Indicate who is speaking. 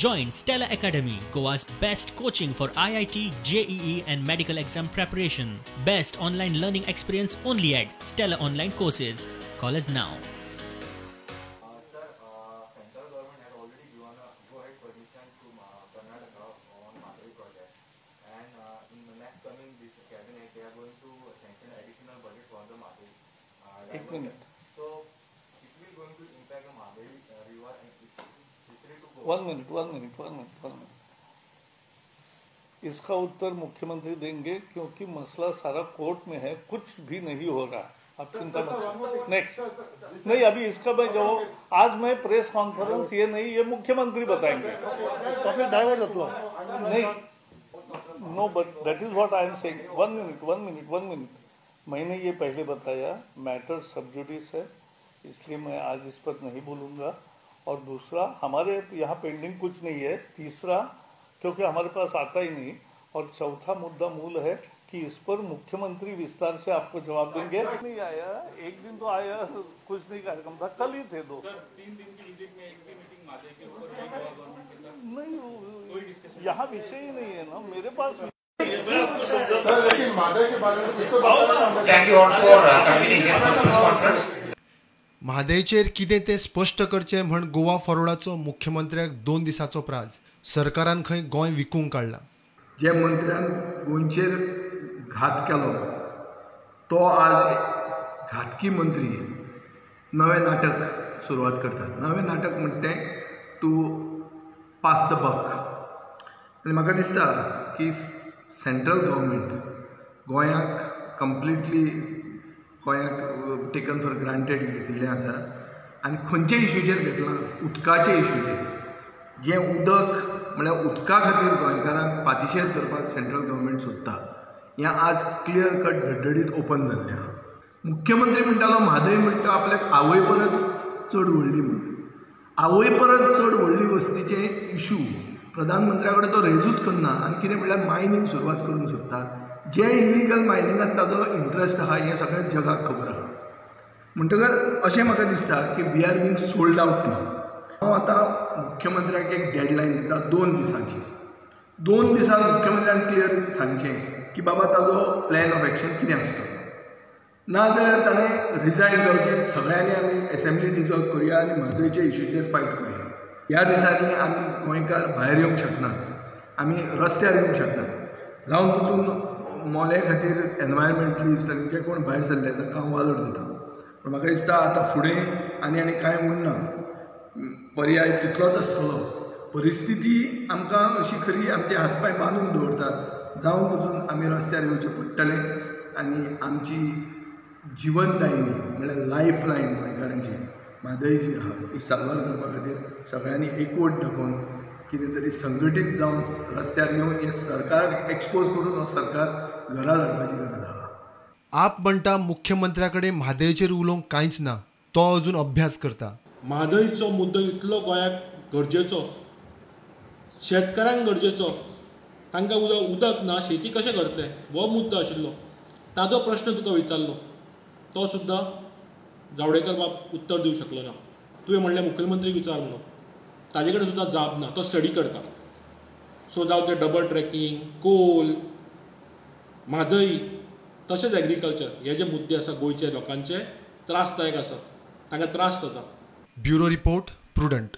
Speaker 1: Join Stella Academy, Goa's best coaching for IIT, JEE and medical exam preparation. Best online learning experience only at Stella Online Courses. Call us now.
Speaker 2: Sir, central government had already given a go-ahead permission to Karnataka on Mhadei project, and in the next coming this cabinet, they are going to sanction additional budget for the Mhadei.
Speaker 3: एक minute.
Speaker 2: So it will going to impact the Mhadei river and especially to Goa.
Speaker 3: One minute, one minute, one minute, one minute. इसका उत्तर मुख्यमंत्री देंगे क्योंकि मसला सारा court में है, कुछ भी नहीं हो रहा है। आप चिंता मत करो। नेक्स्ट। नहीं, अभी इसका मैं जवाब आज मैं प्रेस कॉन्फ्रेंस ये नहीं, ये मुख्यमंत्री बताएंगे।
Speaker 4: टॉपिक डायवर्ट जातलो।
Speaker 3: नहीं, no, but that is what I am saying. One minute, one minute, one minute. मैंने ये पहले बताया, मैटर सब जुडिस है, इसलिए मैं आज इस पर नहीं बोलूँगा। और दूसरा, हमारे यहाँ पेंडिंग कुछ नहीं है। तीसरा, क्योंकि हमारे पास आता ही नहीं। और चौथा मुद्दा मूल है कि इस पर मुख्यमंत्री विस्तार से आपको जवाब देंगे। नहीं आया, एक दिन तो आया, कुछ नहीं कार्यक्रम था, कल ही थे दो।
Speaker 5: 3 दिन की विजिट में एक भी मीटिंग म्हादई के ऊपर नहीं हुआ गवर्नमेंट के साथ?
Speaker 3: नहीं, यहाँ विषय ही नहीं है ना मेरे पास।
Speaker 4: सर, लेकिन म्हादई के बारे में कुछ तो बताया।
Speaker 6: Thank you all for convening here for press conference.
Speaker 7: म्हादयचेर कितें तें स्पश्ट करचें म्हण गोवा फॉरवर्डाचो मुख्यमंत्र्याक 2 दिसांचो प्राज. सरकारान खंय गोंय विकूंक काडलां.
Speaker 8: जे मंत्र्यान गोंयचेर घात केलो तो आज घातकी मंत्री नवें नाटक सुरवात करतात. नवें नाटक म्हणटा तें टू पास the बक. आनी म्हाका दिसता की सेंट्रल गव्हर्मेंट गोंयाक कंप्लिटली गोंयाक टेकन फॉर ग्रांटेड घेतिल्लें आसा. आनी खंयच्या इशूचेर घेतलां, उदकाच्या इशूचेर. जें उदक म्हळ्यार उदका खातीर गोंयकारांक पातिशेर करपाक सेंट्रल गव्हर्मेंट सोदता, हें आज क्लियर कट धडधडीत ओपन जाल्लें आसा. मुख्यमंत्री म्हणटालो म्हादय म्हणटा आपल्याक आवय परस चड व्हडली म्हूण. आवय परस चड व्हडली वस्तीचे इशू प्रधानमंत्र्या कडेन तो रेजूच करना. आनी कितें म्हणल्यार मायनींग सुरवात करूंक सोदता. जे इल्लिगल मायनिंगान ताजो इंट्रस्ट आसा हें सगळें जगाक खबर आसा. म्हणटकर अशें म्हाका दिसता की we are being sold out now. हांव आतां मुख्यमंत्र्याक एक डेडलायन दिता 2 दिसांची. 2 दिसान मुख्यमंत्र्यान क्लियर सांगचें की बाबा ताजो प्लॅन ऑफ एक्शन कितें आसतलो. ना जाल्यार ताणें रिजायन जावचें. सगळ्यांनी आमी एसेंब्ली डिजॉल्व करुया आनी म्हादयच्या इशूचेर फायट करुया. ह्या दिसांनी आमी गोंयकार भायर येवंक शकनात, आमी रस्त्यार येवंक शकनात. जावन वचून मोले खातीर एनवायरमेंटलिस्ट आनी जे कोण भायर सरले तांकां हांव वालोर दिता. पूण म्हाका दिसता आतां फुडें आनी आनी कांय उरना, पर्याय तितलोच आसतलो. परिस्थिती आमकां अशी खरी आमचे हात पांय बांदून दवरता. जावन वचून आमी रस्त्यार येवचें पडटलें आनी आमची जिवनदायिनी म्हळ्यार लायफ लायन गोंयकारांची म्हादय जी आसा ती साल्वार करपा खातीर सगळ्यांनी एकवट दाखोवन कितें तरी संघटीत जावन रस्त्यार येवन हें सरकाराक एक्सपोज करून हो सरकार घरा धाडपाची गरज आसा.
Speaker 7: आप म्हणटा मुख्यमंत्र्या कडेन म्हादयचेर उलोवंक कांयच ना, तो अजून अभ्यास करता.
Speaker 9: म्हादयचो मुद्दो इतलो गोंयाक गरजेचो, शेतकारांक गरजेचो, तांकां उदक ना, शेती कशें करतले हो मुद्दो आशिल्लो. ताजो प्रश्न तुका विचारलो, तो सुद्दां जावडेकर बाब उत्तर दिवंक शकलो ना. तुवें म्हणलें मुखेलमंत्री विचार म्हणून, ताजे कडेन सुद्दां जाप ना, तो स्टडी करता. सो जावं तें डबल ट्रॅकिंग, कोल, म्हादय, तशेंच एग्रीकल्चर, हे जे मुद्दे आसा गोंयचे लोकांचे त्रासदायक आसा, तांकां त्रास जाता.
Speaker 7: Bureau report, Prudent.